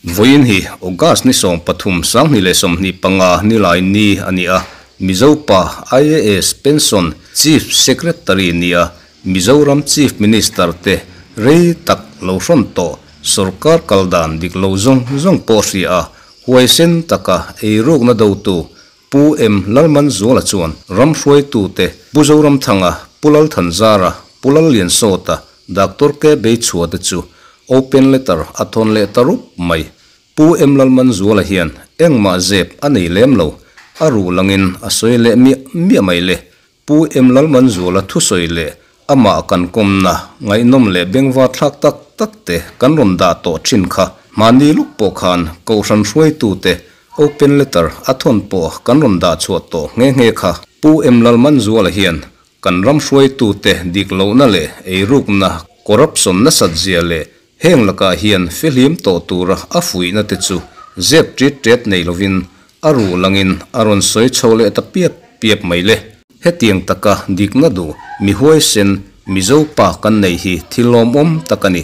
Vawiin hi August ni 13 2025 nilai ni a ni a, Mizopa IAS Pension Chief Secretary ni a Mizoram Chief Minister te rei tak lo hrawn tawh sorkar kal dan dik lo zawng zawng pawh hria a, huaisen taka eirukna dotu Pu M Lalmanzuala chuan ram hruaitute Pu Zoramthanga, Pu Lalthanzara, Pu Lalliansawta, Doctor K Beichhua te chu open letter a thawn leh ta rup mai. Pu M Lalmanzuala hian engmah zep a nei lem lo, a ruh langin a sawi leh miah miah mai le. Pu M Lalmanzuala thusawi leh amah kan kawmna ngaihnawm leh bengvar thlak tak tak te kan rawn dah tawh thin kha. Mahni luk pawh khan Kohhran hruaitute open letter a thawn pawh kan rawn dah chhuah tawh nghe nghe kha. Pu M Lalmanzuala hian Kan ram hruaitute dik lohna leh eirukna, corruption, nasat zia leh heng lakah hian fihlim tawh tura a fuihna te chu zep ṭit ṭet nei lovin a ruh langin a rawn sawi chho leh ta piap piap mai le. Hetiang taka dikna duh mi huaisen Mizo pa kan nei hi thil lawmawm tak a ni.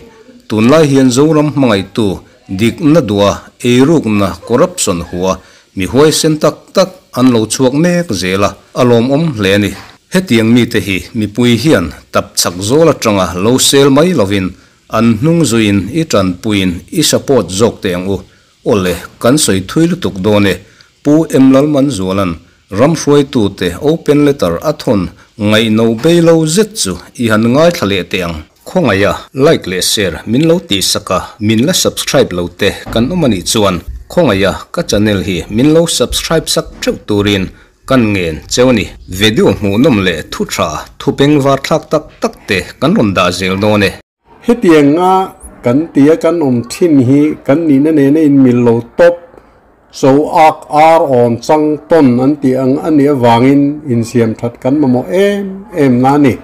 Tunlai hian Zoram hmangaihtu dikna duha eirukna, corruption, hua Mi huaisen tak tak an lo chhuak mek zel a, a lawmawm hle a ni. Hetiang mite hi mipui hian tap chak zawl atanga lo sel mai lovin an hnung zuiin i tanpuiin i support zawk teh ang u. Awle, kan sawi thui lutuk dawn e. Pu M Lalmanzuala'n ram hruaitute open letter a thawn ngaihno bei lo zet chu i han ngaithla leh teh ang. Khawngaiha like leh share min lo tihsak a, min la subscribe lo te kan awm anih chuan khawngaiha ka channel hi min lo subscribe sak theuh turin kan ngen cheu a ni. Video hmuhnawm leh thu tha, thu bengvar thlak tak tak te kan rawn dah zel dawn e. Hetianga kan tia kan awm thin hi kan nihna nena inmil lo tawp, cho ak ar awn chang tawn an tih ang a nih avangin insiam that kan mamawh em em na a ni.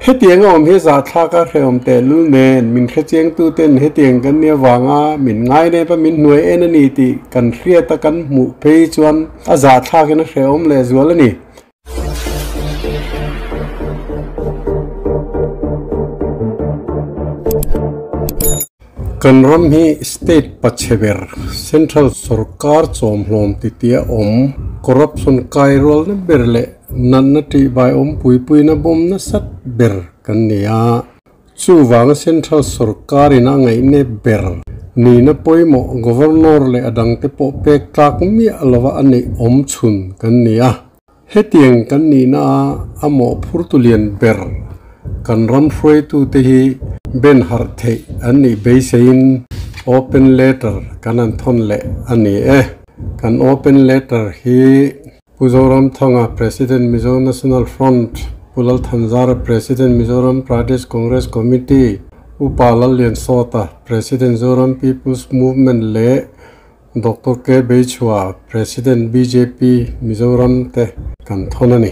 Hetianga awm hi zahthlak a hrehawm tehlul nen min hrechiangtu ten hetiang kan nih avanga min ngainep a min hnuai en a ni tih kan hriat a kan hmuh phei chuan a zahthlakin a hrehawm lehzual a ni. Kan ram hi state pachhe ber, central sorkar chawmhlawm titia awm, corruption kai rualna ber leh natna tihbai awm puipuina bawm nasat ber kan ni a. Chuvanga central sorkarin a ngaihnep ber nihna pawimawh Governor leh a dangte pawh pek tlak miah lova a neih awm chhun kan ni a. Hetiang kan nihna a a mawhphurtu lian ber kan ram hruaitute hi ben harh theih an nih beiseiin open letter kan han thawn leh a ni e. Kan open letter hi Pu Zoramthanga, President Mizo National Front, Pu Lalthanzara, President Mizoram Pradesh Congress Committee, Upa Lalliansawta, President Zoram People's Movement leh Doctor K. Beichhua, President bjp Mizoram te kan thawn a ni.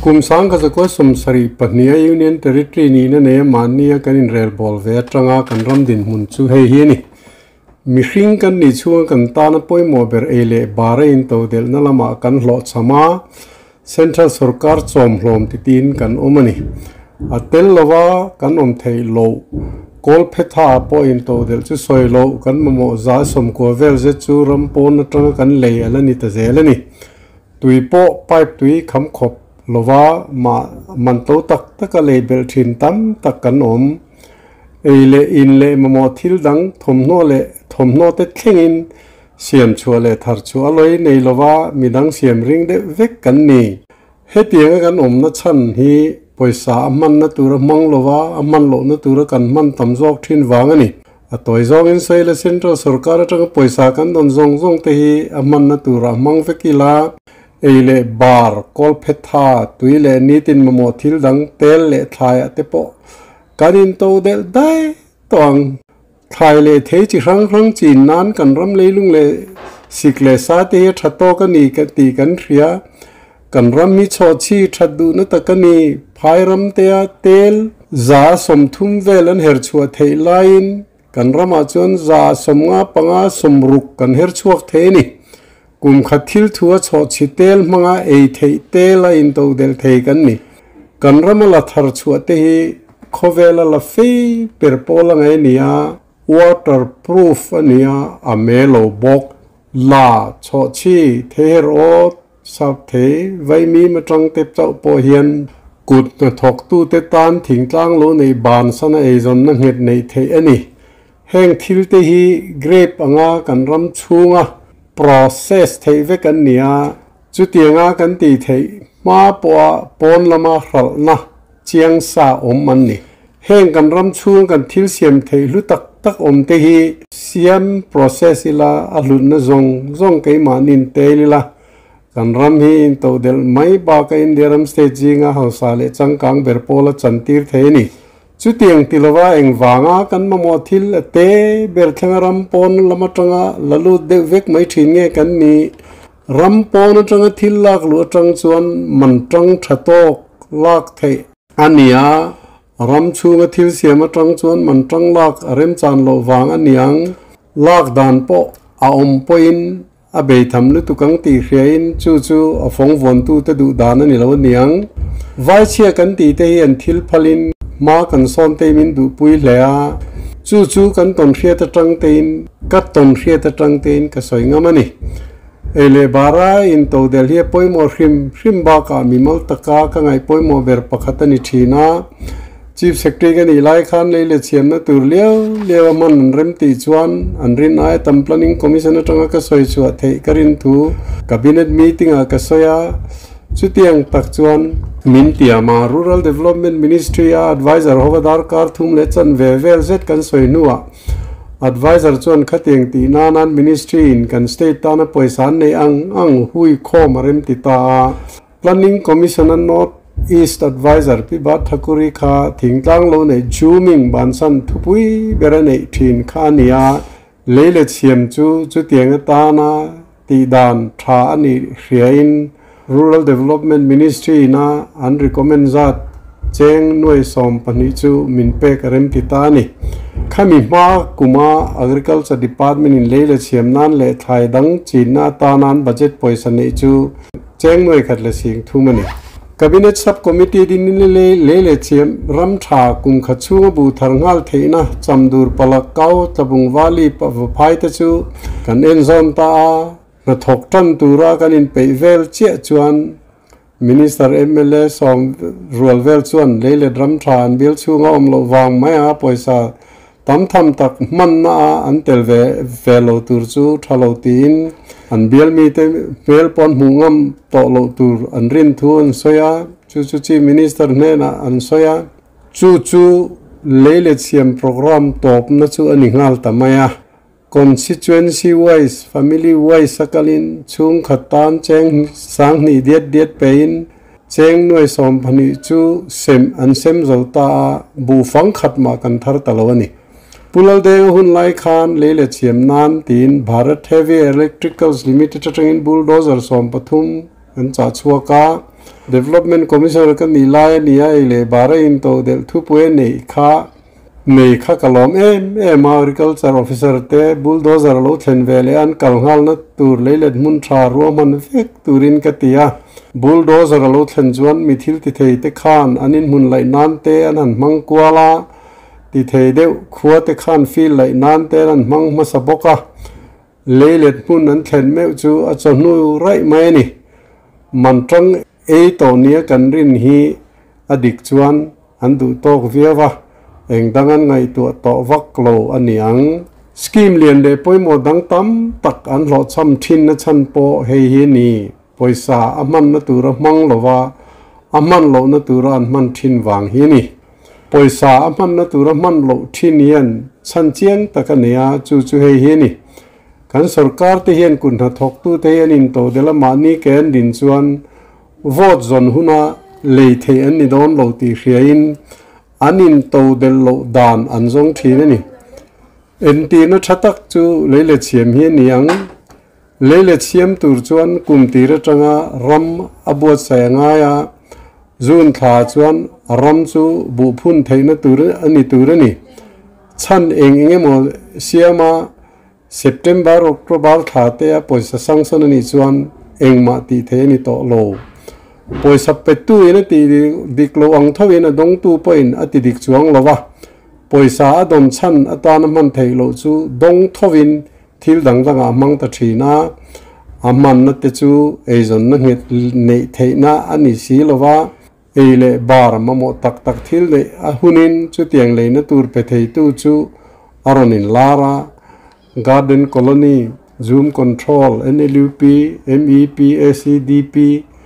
Kum 1972 a Union Territory nihna nei a mahnia kan inrelbawl ve atanga kan ram dinhmun chu hei hi a ni. Mihring kan nih chhunga kan tana pawimawh ber ei leh bar a intodelhna lamah kan hlawhchham a, Central sorkar chawmhlawm titiin kan awm a ni. A tel lova kan awm theih loh. Kawlphetha ah pawh intodelh chu sawi loh kan mamawh za sawmkua vel zet chu ram pawn atanga kan lei a la ni ta zel a ni. Tui pawh pipe tui kham khawp lova mah man to tak taka lei belh thin tam tak kan awm. Ei leh in leh mamawh thil dang thawmhnaw leh thawmhnaw te thlengin Siam chhuah leh thar chhuah a lawi nei lova midang siam ring deuh vek kan ni. Hetianga kan awmna chhan hi pawisa a hmanna tura hmang lova a hman lohna tura kan hman tam zawk thin vang a ni. A tawi zawngin Saila Central sorkar atanga pawisa kan dawn zawng zawng te hi a hmanna turah hmang vek ila, ei leh bar, kawlphetha, tui leh nitin mamawh thil dang tel leh thlaiah te pawh kan into delh daih tawh ang. Thlai leh thei chi hrang hrang chin nan kan ram leilung leh sik leh sa te hi a tha tawk a ni ka tih kan hria. Kan ram hi chhawhchhi that duhna tak a ni. Phai ram te a tel za 30 vel an her chhuah theih laiin kan ramah chuan za 55 60 kan her chhuak thei a ni. Kum khat thil thu a chhawhchhi tel hmanga ei theih tel a into delh thei kan ni. Kan rama la thar chhuah te hi khawvela la fei per pawl a ngai a ni a. Waterproof a ni a, a me lo bawk. La chhawhchhi, theiherawt, sapthei, vaimim atang te chauh pawh hian kut hnathawktute tan thingtlang lo neih bansana eizawnna nghet neih theih a ni. Heng thil te hi grape anga kan ram chhunga process theih vek an ni a, chutianga kan tih theih hma pawha pawn lama hralhna chiang sa awm an ni. Heng kan ram chhung kan thil siam theih hlu tak tak awm te hi siam process ila a hlutna zawng zawng keimahni'n tel ila kan ram hi intodelh mai baka India ram state zinga hausa leh changkang ber pawla chantir thei a ni. Chutiang ti lova engvanga kan mamawh thil a te ber thlenga ram pawn lam atanga la lut deuh vek mai thin nge kan ni? Ram pawn atanga thil lak luh atang chuan man tang tha tawk lak theih a ni a, ram chhunga thil siam atang chuan man tang lak a remchan loh vang a niang. Lak dan pawh a awm pawhin A beitham lutuk ang tih hriain chu chu a fawng vuantute duh dan a ni lo aniang. Vaichhia kan tih te hi an thil phalin hma kan sawn te min duhpui hle a, chu chu kan tawn hriat atang tein ka tawn hriat atang tein ka sawi ngam a ni. Ei leh bara intodel hi a pawimawh hrim hrim bakah mimal taka ka ngaih pawimawh ber pakhat a ni thin a. Chief Secretary ka nih lai khan lei leh chhiamna tur liau liau a hman an rem tih chuan an rin aia tam Planning Commission atanga ka sawi chhuah theih ka rin thu Cabinet meeting ah ka sawi a, chutiang tak chuan min tiam a. Rural Development Ministry a Adviser hova darkar thum leh chanve vel zet kan sawi hnuah Adviser chuan khatiang tih nanan Ministry in kan state tana pawisa an neih ang ang hui khawm a rem ti ta a. Planning Commission a North East Adviser Pi Bhat Thakuri kha thingtlang lo neih Jhuming bansan thupui ber a neih thin kha a ni a, lei leh chhiam chu chutiang atana tihdan tha a nih hriain Rural Development Ministry ina an recommend zat cheng nuai 12 chu min pek a rem ti ta a ni. Khami hma kuma Agriculture Department in lei leh chhiam nan leh thlai dang chinna atana an budget pawisa neih chu Cheng nuai khat leh sing thum a ni. Cabinet Sub Committee din in lei lei leh chiam ram tha kum khat chhunga bu thar nghal theihna chamdur palak kau tlabung vali vaphai te chu kan en zawn ta a, hnathawk tan tura kan inpeih vel chiah chuan Minister mla sawm rual vel chuan lei let ram tha an bial chhunga awm loh vang mai a pawisa Tam tham tak hmanna a an tel ve ve lo tur chu tha lo tiin an bial mite hmel pawn hmuh ngam tawh loh tur an rin thu an sawi a, chu chu Chief Minister hnenah an sawi a. Chu chu lei leh chhiam programme tawpna chu a ni nghal ta mai a. Constituency wise, family wise a kalin chhungkhat tan cheng 2000 diat diat pein Cheng nuai 12 chu sem an sem zo ta a, buh fang khat mah kan thar ta lo a ni. Pu Laldenga hun lai khan lei leh chhiam nan tiin Bharat Heavy Electricals Limited atangin bulldozer 13 an chah chhuak a, Development Commissioner ka nih lai a ni a, ei leh bara intodelh thupui a neih kha Nei kha ka lawm em em a, Agriculture Officer te bulldozer lo thlen ve leh an kal nghalna tur leilet hmun tha ruahman vek turin ka ti a. Bulldozer a lo thlen chuan mi thil ti thei te khan an inhmun laih nan te an han hmang kual a, ti thei deuh khua te khan field laih nan te an han hmang hmasa bawk a. Leilet hmun an thlen meuh chu a chawhnu raih mai a ni. Man tang ei tawh nia kan rin hi a dik chuan An duh tawk viau a, eng dang an ngaihtuah tawh vak lo a ni ang. Scheme lian leh pawimawh dang tam tak an hlawhchham thin na chhan pawh hei hi a ni, pawisa a hmanna tura hmang lova a hman lohna tura an hman thin vang hi a ni. Pawisa a hmanna tura hman loh thin hian chhan chiang tak a nei a, chu chu hei hi a ni. Kan sorkar te hian kut hnathawktute hi an intodelh a, mahni ke an din chuan Vote zawn huna lei theih an ni dawn lo tih hriain an into delh loh dan an zawng thin a ni. Entirna tha tak chu lei leh chhiam hi a ni ang. Lei leh chhiam tur chuan kum tir atanga ram a buatsaih a ngai a, June thla chuan ram chu buh phun theihna tur a ni tur a ni. Chhan eng eng emaw siama September, October thla te a pawisa sanction a nih chuan engmah tih theih a ni tawh lo. Pawisa petu in a tih dik lo ang tho in a dawngtu pawhin a ti dik chuang lo va. Pawisa a dawn chhan atana hman theih loh chu dawng thovin thil dang dangah a hmang ta thin a, a hmanna te chu eizawnna nghet neih theihna a ni si lo va, ei leh bar mamawh tak tak thil neih a hunin chutiang leina tur pe theitu chu a rawn inlar a. Garden Colony, Zoom Control, NLUP, MEP, ACDP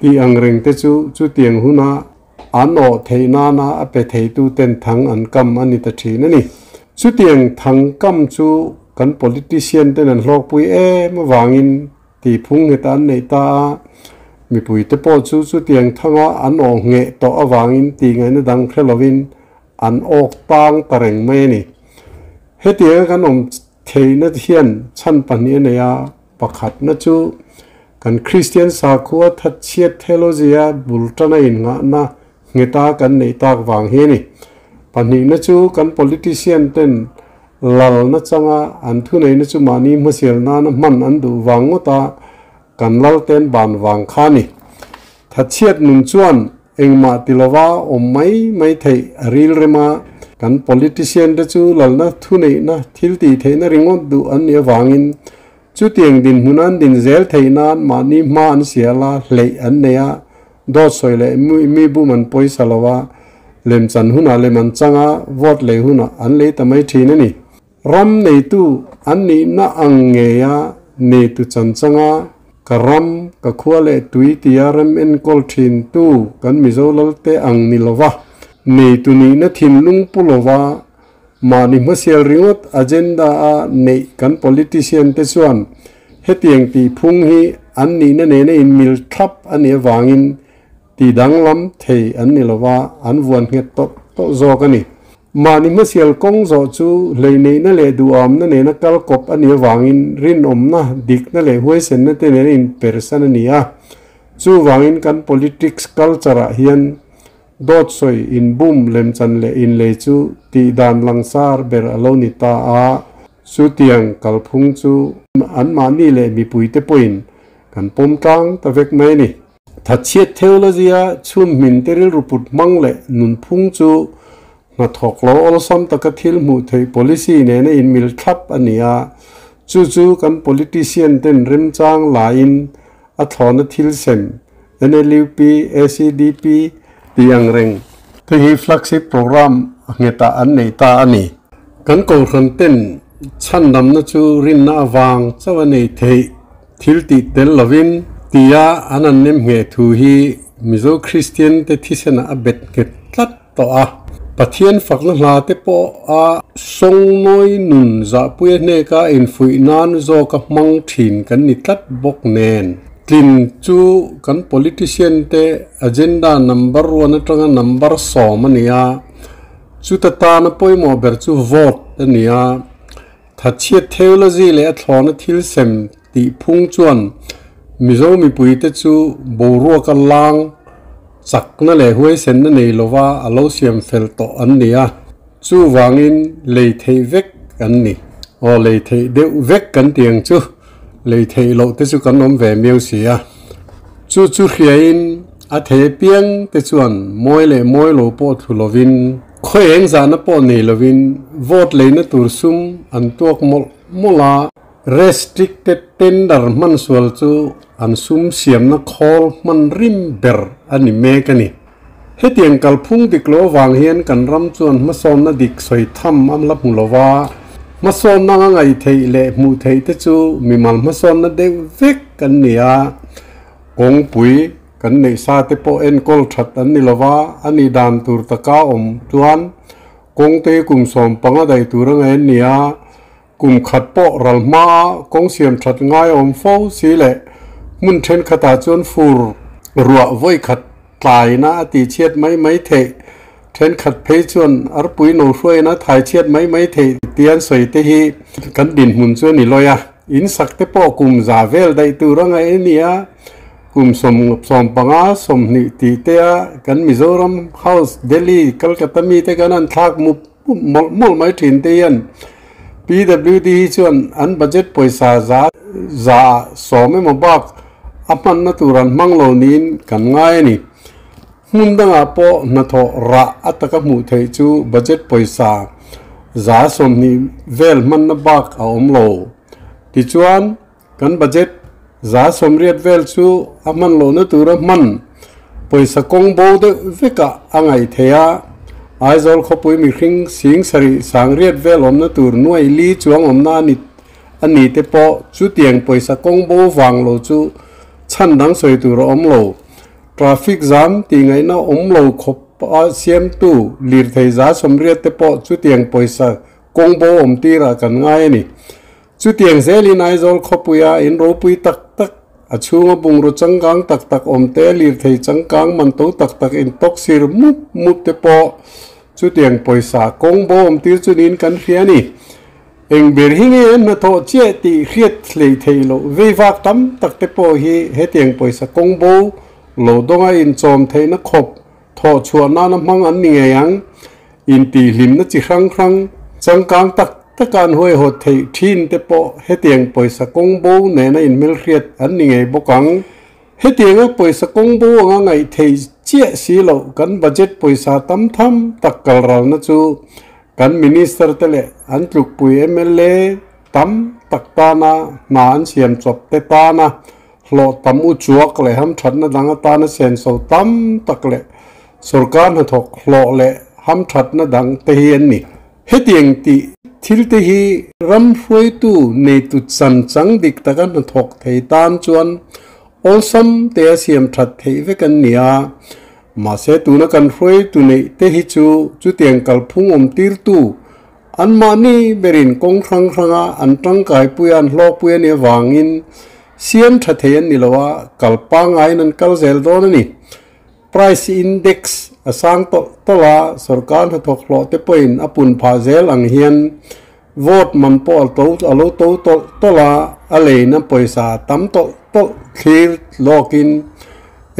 tih ang reng te chu chutiang huna An awh theih nana a pe theituten thang an kam a ni ta thin a ni. Chutiang thang kam chu kan politician ten an hlawkpui em avangin tihphung nghet an neih ta a, mipuite pawh chu chutiang thanga an awh ngheh tawh avangin tihngaihna dang hre lovin an awk tang ta reng mai a ni. Hetianga kan awm theihna hian chhan pahnih a nei a. Pakhatna chu kan Kristian sakhua thatchhiat theology-a bul tana innghahna ngheta kan neih tak vang hi a ni. Pahnihna chu kan politician ten lalna changa an thuneihna chu mahni hmasial nana hman an duh vang ngawta kan lalten ban vang kha a ni. Thatchhiat nun chuan engmah ti lova awm mai mai theih a ril rem a, kan politician te chu lalna thuneihna thil tih theihna ringawt duh an nih avangin chutiang dinhmun an din zel theih nan mahni hma an sial a, hleih an nei a, dawt sawi leh mi bum an pawisa lo a, lemchan hunah lem an chang a, vote lei hunah an lei ta mai thin a ni. Ram neitu an nihna ang ngeia neitu chanchanga ka ram, ka khua leh tui tia rem enkawl thintu kan Mizo Lalte ang ni lova, neitu nihna thinlung pu lova mahni hmasial ringawt agenda a neih kan politician te chuan hetiang tihphung hi an nihna nena inmil thlap a nih avangin Ti danglam thei an ni lova, an vuan nghet tawlh tawlh zawk a ni. Mahni hmasial kawng zawh chu hleineihna leh duhamna nena kal kawp a nih avangin rinawmna, dikna leh huaisenna te nena inpersan a ni a. Chuvangin kan politics culture ah hian dawt sawi, inbum, lemchan leh inlei chu tihdan langsar ber a lo ni ta a. Chutiang kalphung chu anmahni leh mipuite pawhin kan pawm tlang ta vek mai a ni. Thatchhiat theology-a chhum hmin te rilru put hmang leh nunphung chu hnathawk lo awlsam taka thil hmuh theih policy nena inmil thlap a ni a, chu chu kan politician ten remchang laiin a thlawna thil sem, NLUP, ACDP tih ang reng te hi flagship program nghetah an nei ta a ni. Kan kohhran ten chhandamna chu rinna avang chauh a nei theih. Thil tih tel lovin tia an an nem ngheh thu hi Mizo Kristian te thisenah a bet nghet tlat tawh a. Pathian fakna hla te pawh a sawngnawi nun zahpuia hneka infuih nan zawka hmang thin kan ni tlat bawk nen. Tlin chu kan politician te agenda number ruan atanga number 10 a ni a, chuta tana pawimawh ber chu vote a ni a. Thatchhiat theology leh a thlawna thil sem tih phung chuan Mizo mipuite chu boruaka lang chakna leh huaisenna nei lova a lo siam fel tawh an ni a, chuvangin lei theih vek an ni. Aw lei theih deuh vek kan ti ang chu, lei theih loh te chu kan awm ve miau si a. Chu chu hriain a thei apiang te chuan mawi leh mawi lo pawh thlu lovin, Khawi eng zahna pawh nei lovin vote leina tur sum an tuak mawlh mawlh a, restricted tender hman sual chu an sum siamna khawl hman rim ber a ni mek a ni. Hetiang kalphung dik lo avang hian kan ram chuan hmasawnna dik sawi tham a la hmu lo va, hmasawnna anga ngaih theih leh hmuh theih te chu mimal hmasawnna deuh vek an ni a, kawngpui, Kan neih sa te pawh enkawl that an ni lova, a nih dan tur taka awm chuan kawngte kum 15 daih tur a ngaih an ni a, kum khat pawh ral hmaa kawng siam that ngai a awm fo si leh hmun thenkhatah chuan fur ruah vawi khat tlaina a tihchhiat mai mai theih, thenkhat phei chuan arpui no hruaina thai chhiat mai mai theih tih an sawi te hi kan dinhmun chu a ni lawi a, in sak te pawh kum za vel daih tur a ngaih a ni a. Kum 15, 20 tih te a kan Mizoram House, Delhi, Calcutta mi te kan han thlak mup mup mawlh mawlh mai thin te hian PWD hi chuan an budget pawisa za za sawm emaw bak a hmanna tur an hmang lo niin kan ngai a ni. Hmun dangah pawh hnathawh rah a taka hmuh theih chu budget pawisa. 20% vel hmanna bak a awm lo. Tichuan, kan budget 80% vel chu a hman lohna tura hman pawisa kawng bo deuh vekah a ngaih theih a. Aizawl khawpui mihring 78,000 vel awmna tur nuai li chuang awmna a ni a ni te pawh chutiang pawisa kawng bo vang lo chu chhan dang sawi tur a awm lo. Traffic jam tih ngaihna awm lo khawp a siamtu lirthei 80% te pawh chutiang pawisa kawng bo awm tirah kan ngai a ni. Chutiang zelin Aizawl khawpuia in ropui tak tak, a chhunga bungraw changkang tak tak awm te, lirthei changkang man to tak tak in tawk sir mup mup te pawh chutiang pawisa kawng bo awm tir chu niin kan hria a ni. Eng ber hi nge an hnathawh chiah tih hriat hlei theih loh vei vak tam tak te pawh hi hetiang pawisa kawng bo lo dawnga inchawm theihna khawp thawh chhuah nana hmang an ni ngei ang. Intihhlimna chi hrang hrang changkang tak taka an huaihawt theih thin te pawh hetiang pawisa kawng bo nena inhmelhriat an ni ngei bawk ang. Hetianga pawisa kawng bo anga ngaih theih chiah si loh kan budget pawisa tam tham tak kal ralna chu kan minister te leh an tlukpui mla tam tak tana hna an siam chawp te tana hlawh tam u chuak leh hamthatna dang atana senso tam tak leh sorkar hnathawk hlawh leh hamthatna dang te hi an ni. Hetiang tih thil te hi ram hruaitu neitu chan chang dik taka hnathawk thei tan chuan awlsam te a siam that theih vek an ni a. Mahse tuna kan hruaitu neih te hi chu chutiang kalphung awm tirtu anmahni berin kawng hrang hranga an tangkaipui a an hlawkpui a nih avangin siam tha thei an ni lo a, kal pangaiin an kal zel dawn a ni. Price index a sang tawlh tawlh a, sorkar hnathawk hlawh te pawhin a pun phah zel ang hian vote man pawh a to a lo to tawlh tawlh a, a leina pawisa a tam tawlh tawlh thlir lawkin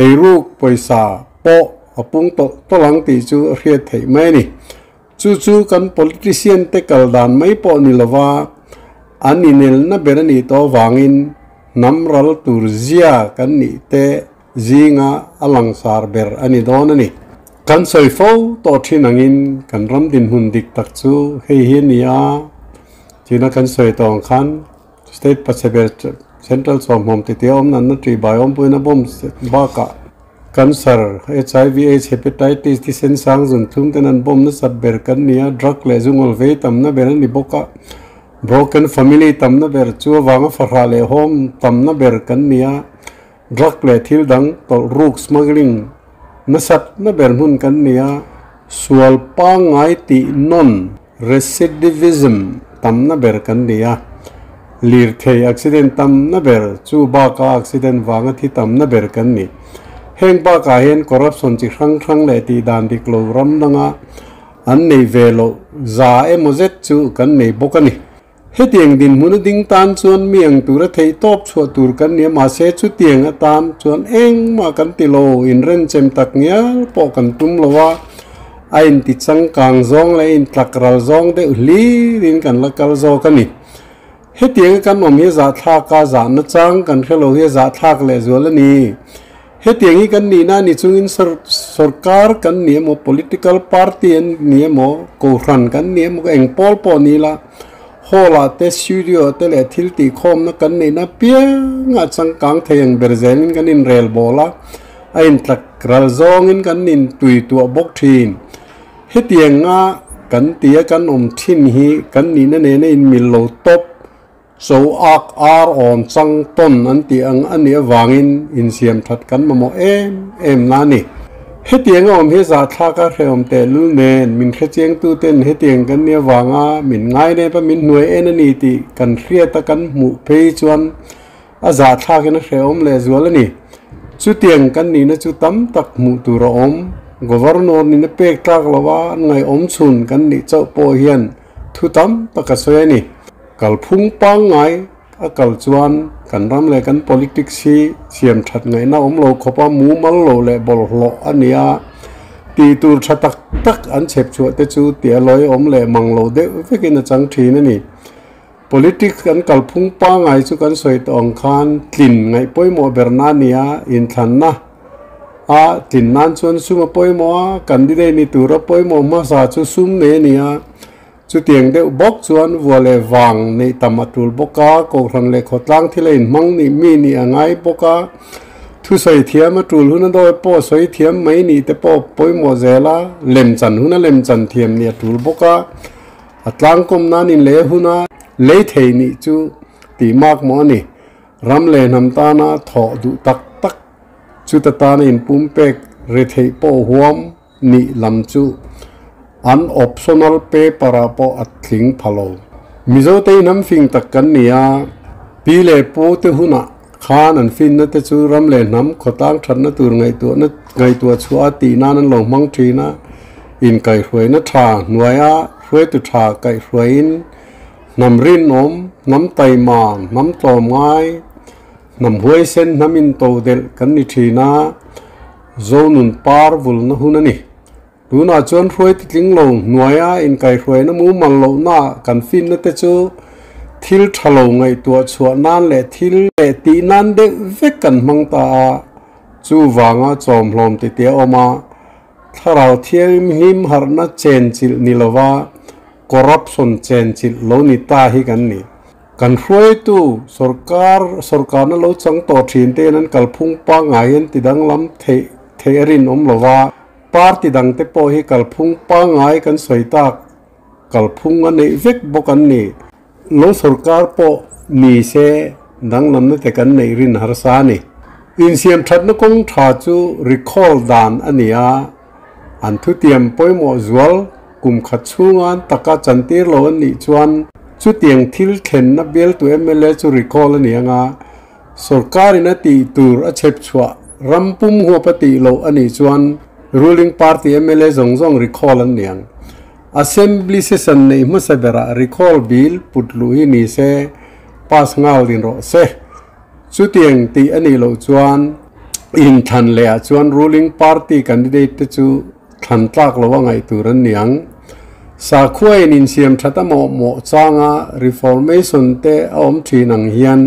eiruk pawisa pawh a pung tawlh tawlh ang tih chu a hriat theih mai a ni. Chu chu kan politician te kal dan mai pawh ni lova an inelna ber a nih tawh avangin hnam ral tur zia kan nih te zinga a langsar ber a ni dawn a ni. Kan sawi fo tawh thin angin kan ram dinhmun dik tak chu hei hi a ni a, china kan sawi tawh ang khan state pachhe ber central chawmhmawm titi a awm nanna ṭih bai awmpuina bomb bakah cancer, HIV aids, hepatitis, thisen sang zun thlum ten an bomb nasat ber kan ni a, drug leh zungawl vei tamna ber a ni bawk a, broken family tamna ber chu avanga fahrah leh home tamna ber kan ni a. Drug leh thil dang tawlh ruk, smuggling, nasat na ber hmun kan ni a, sual pangngai tih nawn, recidivism, tamna ber kan ni a, lirthei accident tamna ber, chu baka accident vanga thi tamna ber kan ni. Heng bakah hian corruption chi hrang hrang leh tih dan dik lo ram danga an nei ve loh za emaw zet chu kan nei bawk a ni. Hetiang dinhmun a ding tan chuan mi ang tura theih tawp chhuah tur kan ni a, mahse chutiang atan chuan engmah kan ti lo, inrenchem tak ngial pawh kan tum lo a, a inti changkang zawng leh a intlak ral zawng deuh hlirin kan la kal zawk a ni. Hetianga kan awm hi a zahthlak a, zahna chang kan hre lo hi a zahthlak lehzual a ni. Hetiang hi kan nihna a ni chungin sorkar kan ni emaw, political party an ni emaw, kohhran kan ni emaw, eng pawl pawh ni ila, hall ah te, studio ah te leh thil tihkhawmna kan neihna apiangah changkang thei ang ber zelin kan inrel bawl a, a intlak ral zawngin kan intui tuah bawk thin. Hetianga kan tia kan awm thin hi kan nihna nena inmil lo tawp. Cho ak ar awn chang tawn an tih ang a nih avangin insiam that kan mamawh em em na a ni. Hetiang a awm hi zahthlak a hrehawm tehlul nen min hrechiangtu ten hetiang kan nih avanga min ngainep a min hnuai en a ni tih kan hriat a kan hmuh phei chuan a zahthlakin a hrehawm lehzual a ni. Chutiang kan nihna chu tam tak hmuh tur a awm. Governor nihna pek tlak loha an ngaihawm chhun kan nih chauh pawh hian thu tam tak a sawi a ni. Kalphung pangngai a kal chuan kan ram leh kan politics hi siam that ngaihna awm lo khawpa mumal lo leh bawlhhlawh a ni a, tih tur tha tak tak an chhep chhuah te chu tih a lawi awm leh mang lo deuh vekin a chang thin a ni. Politics kan kalphung pangngai chu kan sawi tawh ang khan tlin ngaih pawimawh ber na a ni a, inthlanna a tlin nan chuan sum a pawimawh a, candidate ni tura pawimawh hmasa chu sum nei a ni a. Chutiang deuh bawk chuan vua leh vang neih tam a tul bawk a, kohhran leh khawtlang thil a inhmang nih mi nih a ngai bawk a, thusawi thiam a tul hun a dawi pawh sawi thiam mai nih te pawh pawimawh zel a, lemchan hun a lemchan thiam nih a tul bawk a, a tlangkawm nan in lei a hun a, lei thei nih chu tih mak maw a ni. Ram leh hnam tana thawh duh tak tak chuta tana inpumpek retheih pawh huam nih lam chu an optional paper ah pawh a tling pha lo. Mizo te hi hnam fing tak kan ni a, pi leh pu te hunah khan an finna te chu ram leh hnam khawtlang thatna tur ngaihtuahna ngaihtuah chhuah a tih nan an lo hmang thin a, inkaihhruaina tha hnuaia hruaitu tha kaihhruaiin hnam rinawm, hnam taima, hnam tlawmngai, hnam huaisen, hnam intodelh kan ni thin a. Zonun par vulna hun a ni. Tunah chuan hruai titling lo hnuaia inkaihhruaina mumal lohna kan finna te chu thil tha lo ngaihtuah chhuah nan leh thil leh tih nan deuh vek kan hmang ta a, chuvanga chawmhlawm titi a awm a, thlarau thianghlim harhna chenchilh ni lova corruption chenchilh lo ni ta hi kan ni. Kan hruaitu sorkar, sorkarna lo chang tawh thin te hian an kalphung pangngai hian ti danglam theih theih a rinawm lo va, party dangte pawh hi kalphung pangngai kan sawi tak kalphung a neih vek bawk an ni. Lo sorkar pawh ni se danglamna te kan neih rin harsa a ni. Insiam thatna kawng tha chu recall dan a ni a, an thutiam pawimawh zual kum khat chhunga taka chantir lo an nih chuan chutiang thil thlenna bialtu mla chu recall a ni ang a, sorkarin a tih tur a chhep chhuah ram pum huap a tih loh a nih chuan ruling party mla zawng zawng recall an ni ang. Assembly session neih hmasa berah recall bill put luh hi ni se pass nghal din rawh se. Chutiang tih a nih loh chuan inthlan leh ah chuan ruling party candidate te chu Thlan tlak lo a ngaih tur an ni ang. Sakhuain insiam that a mawhmawh changa reformation te a awm thin ang hian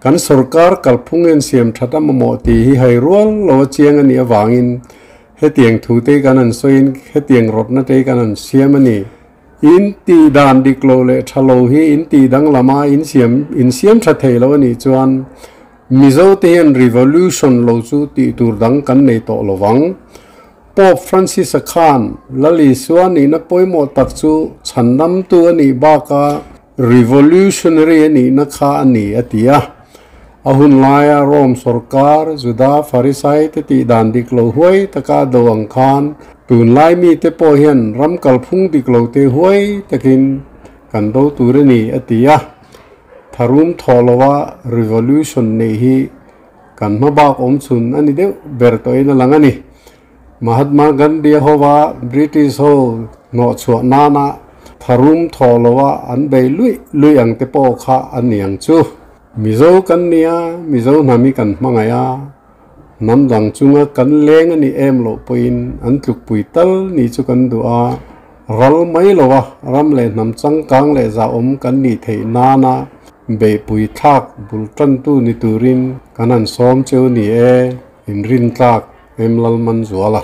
kan sorkar kalphung insiam that a mamawh tih hi hai rual lo a chiang a nih avangin hetiang thu te kan han sawiin hetiang rawtna te kan han siam a ni. In tih dan dik lo leh tha lo hi in tih danglama insiam insiam tha thei lo a nih chuan Mizo te hian revolution lo chu tih tur dang kan nei tawh lo vang. Pope Francis-a khan Lal Isua nihna pawimawh tak chu chhandamtu a nih baka revolutionary a nihna kha a ni a ti a. A hun laia Rome sorkar, Juda Farisai te tih dan dik lo huai taka do ang khan tunlai mite pawh hian ram kalphung dik lo te huai takin kan do tur a ni a ti a. Tharum thawh lova revolution neih hi kan hma bak awm chhun a ni deuh ber tawhin a lang a ni. Mahatma Gandhi a hova British ho hnawhchhuah nana tharum thawh lova an bei luih luih ang te pawh kha a ni ang chu. Mizo kan nia, Mizo hnam hi kan hmangaih a, hnam dang chunga kan leng a nih em loh pawhin an tlukpui tal ni chu kan duh a. Ral mai lova ram leh hnam changkang leh zahawm kan nih theih nana beihpui thlak bul tantu ni turin kan han sawm cheu ni e, inrintlak em Lalmanzuala.